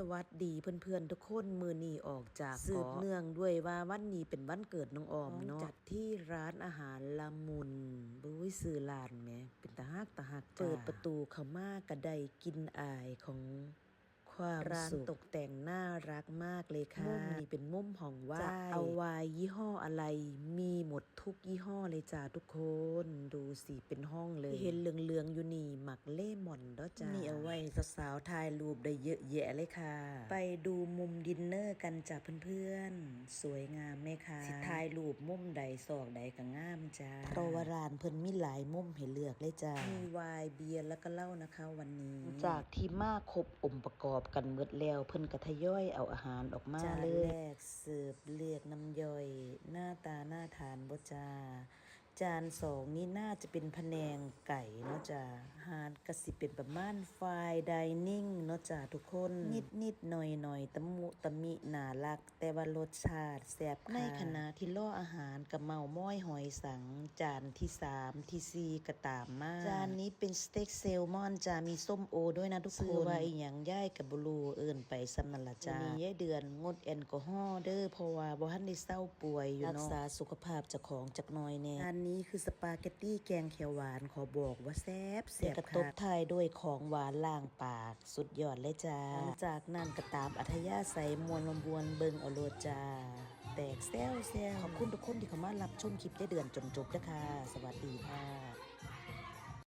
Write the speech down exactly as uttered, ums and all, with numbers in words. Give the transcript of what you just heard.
สวัสดีเพื่อนๆทุกคน มื้อนี้ออกจาก สืบเกาะ เนื่องด้วยว่าวันนี้เป็นวันเกิดน้องออมเนาะ จัดที่ร้านอาหารละมุน บุ้ย ชื่อร้านแหม เป็นตาฮักตาฮักจ้า เปิดประตูเข้ามาก็ได้กลิ่นอายของความสุข ร้านตกแต่งน่ารักมากเลยค่ะ มุมนี้เป็นมุมห้องไวน์ จะเอาไวน์ยี่ห้ออะไร มีหมดทุกยี่ห้อเลยจ้าทุกคน ดูสิเป็นห้องเลย ที่เห็นเหลืองๆอยู่นี่ หมากเลมอนเด้อจ้า นี่เอาไว้สาวๆถ่ายรูปได้เยอะแยะเลยค่ะ ไปดูมุมดินเนอร์กันจ้ะเพื่อนๆ สวยงามไหมคะ สิถ่ายรูปมุมใดซอกใดก็งามจ้า เพราะว่าร้านเพิ่นมีหลายมุมให้เลือกเลยจ้า มีไวน์ เบียร์ แล้วก็เหล้านะคะวันนี้ จากที่มาครบองค์ประกอบกันหมดแล้ว เพิ่นก็ทยอยเอาอาหารออกมา จาน เลย แรกเสิร์ฟเลือกน้ำย่อย หน้าตาน่าทานบ่จ้า จานสองนี่น่าจะเป็นพะแนงไก่เนาะจ้า อาหารก็สิเป็นประมาณ fine dining เนาะจ้าทุกคน นิดๆหน่อยๆ ตะมุตะมิน่ารัก แต่ว่ารสชาติแซ่บค่ะ ในขณะที่รออาหารก็เมาม้อยหอยสัง จานที่สามที่สี่ก็ตามมา จานนี้เป็นสเต็กแซลมอนจ้า มีส้มโอด้วยนะทุกคน ชื่อว่าอีหยังยายก็บ่รู้ เอิ้นไปส่ำนั่นล่ะจ้า มื้อนี้ยายเดือนงดแอลกอฮอล์เด้อ เพราะว่าบ่ทันได้เซาป่วยอยู่เนาะ รักษาสุขภาพเจ้าของจักหน่อยแน่ อันนี้คือสปาเกตตี้แกงเขียวหวาน ขอบอกว่าแซ่บๆ แล้วก็ตบท้ายด้วยของหวานล้างปาก สุดยอดเลยจ้า หลังจากนั้นก็ตามอัธยาศัย ม่วนๆเบิ่งเอาโลดจ้า แตกแซวๆ ขอบคุณทุกคนที่เข้ามารับชมคลิปยายเดือนจนจบนะคะ สวัสดีค่ะ